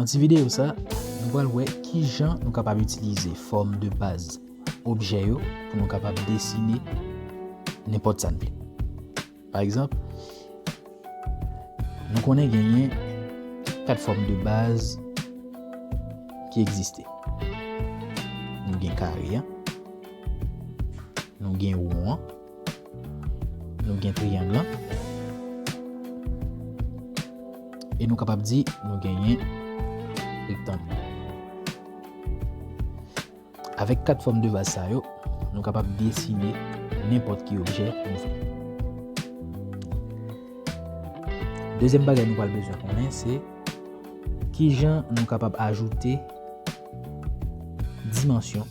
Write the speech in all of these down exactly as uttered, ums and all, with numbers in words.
Nan ti videyo sa, nou pral wè kijan nou kapab itilize fòm de baz objè yo pou nou kapab desine nenpòt sa n vle. Pa egzanp, nou konnen genyen kat fòm de baz ki egziste. Nou gen kare an, nou gen won an, nou gen triyang lan, e nou kapab di nou genyen rektang. Avèk kat fòm de baz sa yo, nou kapab desine nenpòt ki objè nou vle. Dezyèm bagay nou pral bezwen konnen se kijan nou kapab ajoute dimansyon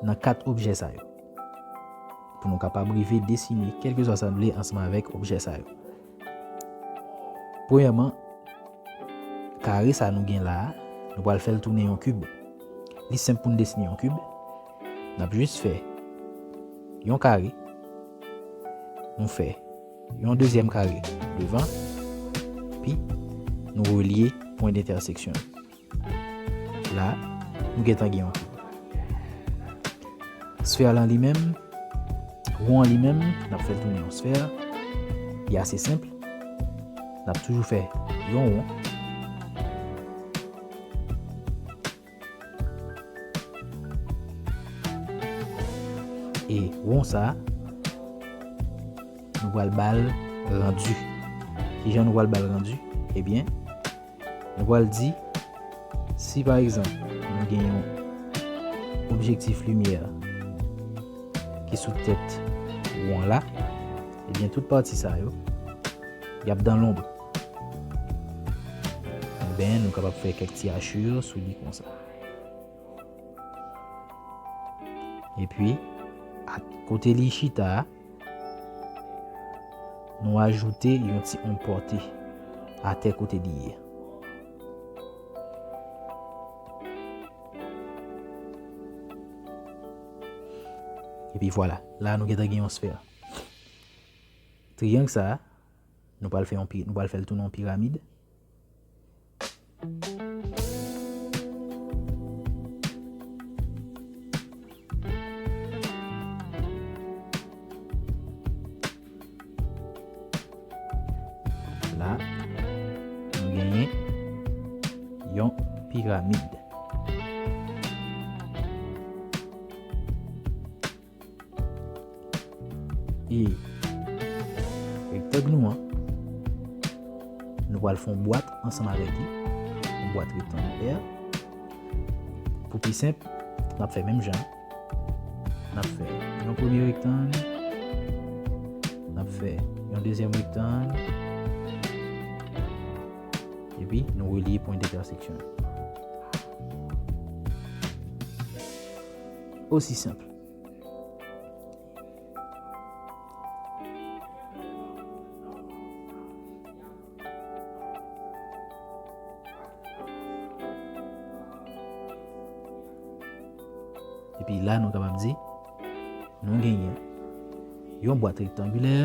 nan kat objè sa yo pou nou kapab rive desine kèlkeswa sa n vle ansanm avèk objè sa yo. Premyèman, kare sa nou gen la a, nou pral fè l tounen yon kib. Li senp pou n desine yon kib. N ap jis fè yon kare, nou fè yon dezyèm kare devan, epi nou relye pwen entèseksyon. La, nou gentan gen yon kib. Sfè lan li menm, won an li menm, n ap fè l tounen yon sfè. Li ase senp. N ap toujou fè yon won. E won sa, nou pral ba l randi. Kijan nou pral ba l randi? Ebyen, nou pral di, si pa egzanp, nou gen yon objektif limyè ki sou tèt won la, ebyen, tout pati sa yo, y ap dan lonb. Ebyen, nou kapab fè kèk ti achi sou li konsa. Epi, a kote li chita a, nou ajoute yon ti onm pòte atè kote li ye. Epi vwala, la nou gentan gen yon sfè. Triyang sa a, nou pral fè yon pi-, nou pral fè l tounen yon piramid. La, nou genyen yon piramid. E rektang nou an, nou pral fè yon bwat ansanm avèk li, yon bwat rektangilè. Pou pi senp, n ap fè menm jan. N ap fè yon premye rektang, n ap fè yon dezyèm rektang, epi nou relye pwen entèseksyon. Osi senp. Epi la, nou kapab di, nou genyen yon bwat rektangilè.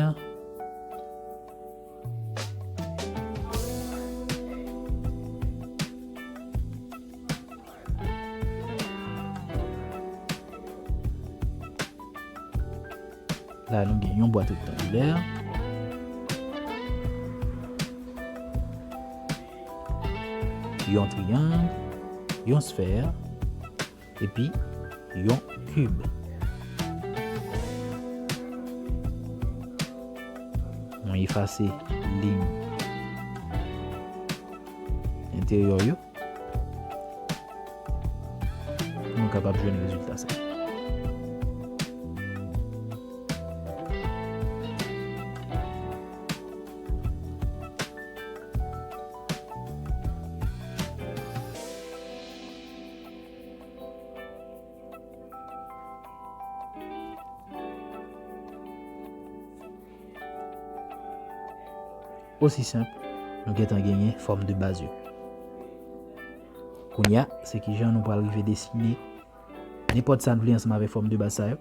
La, nou gen yon bwat rektangilè, yon triyang, yon sfè, epi yon kib. Mwen efase liy enteryè yo pou nou kapab jwenn rezilta sa. Osi senp, nou gentan genyen fòm de baz yo. Kounye a, se kijan nou pral rive desine nenpòt sa n vle ansanm avèk fòm de baz sa yo.